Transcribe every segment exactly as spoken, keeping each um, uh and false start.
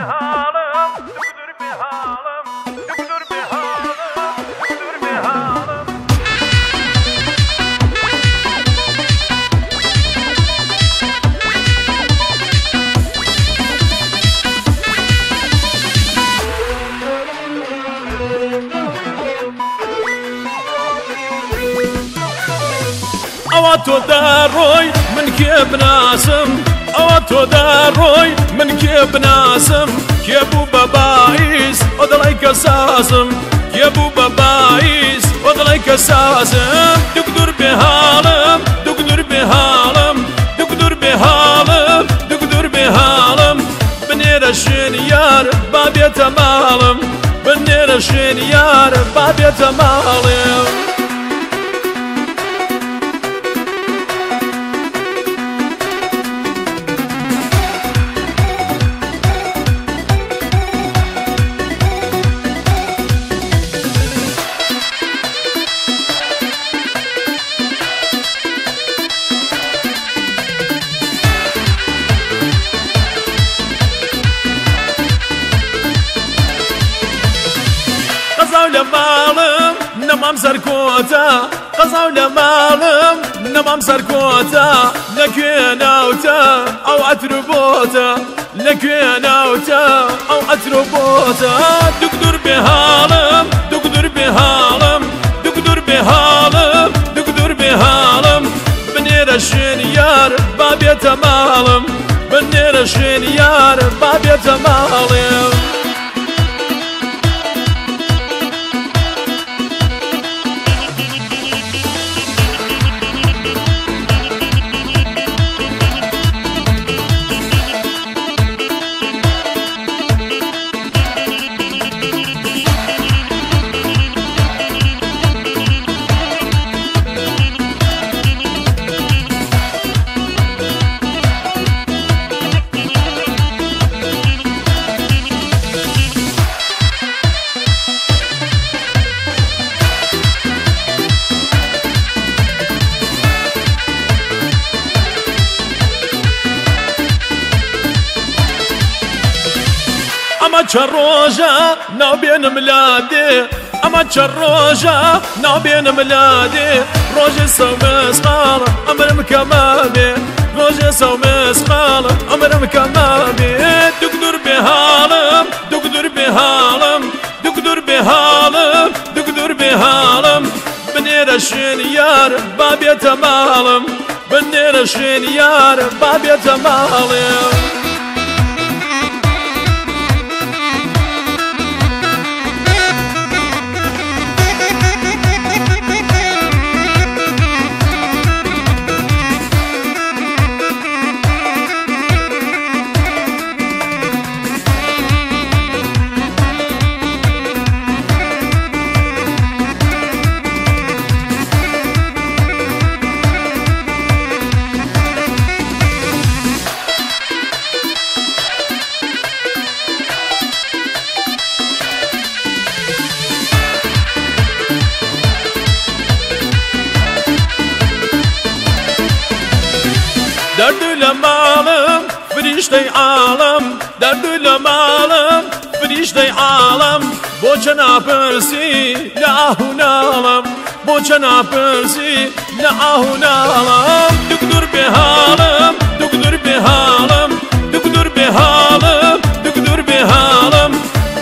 Halım, dükdür bir halım, dükdür bir halım, dükdür bir halım. Ewa to deroy min kê binasim, ewa to deroy min kê binasim, kê bû be baîs o dilê ke sazim, kê bû be baîs o dilê ke sazim. Duk dur bê halim, duk dur bê halim, duk dur bê halim, duk dur bê halim. Binêre şên yar, ba bête malim. Binêre şên yar, ba bête malim. Qezaw le malim, nemam ser kota. Qezaw le malim, nemam ser kota. Le kuye newte, ew etrubota. Le kuye newte, ew etrubota. Duk dur bê halim, duk dur bê halim, duk dur bê halim, duk dur bê halim. Binêre şên yar, ba bête malim. Binêre şên yar, ba bête malim. Ama çar roja nabênim ladê. Ama çar roja nabênim ladê. Rojê sew misqal emrim kema bê. Rojê sew misqal emrim kema bê. Duk dur bê halim, duk dur bê halim, duk dur bê halim, duk dur bê halim. Binêre şên yar, ba bête malim. Binêre şên yar, ba bête malim. Derdû le malim, firîştey alem. Derdû le malim, firîştey alem. Bo çi napirsî le ah û nalem. Bo çi napirsî le ah û nalem. Duk dur bê halim, duk dur bê halim, duk dur bê halim, duk dur bê halim.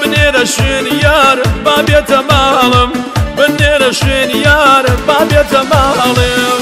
Binêre şên yar, ba bête malim. Binêre şên yar, ba bête malim.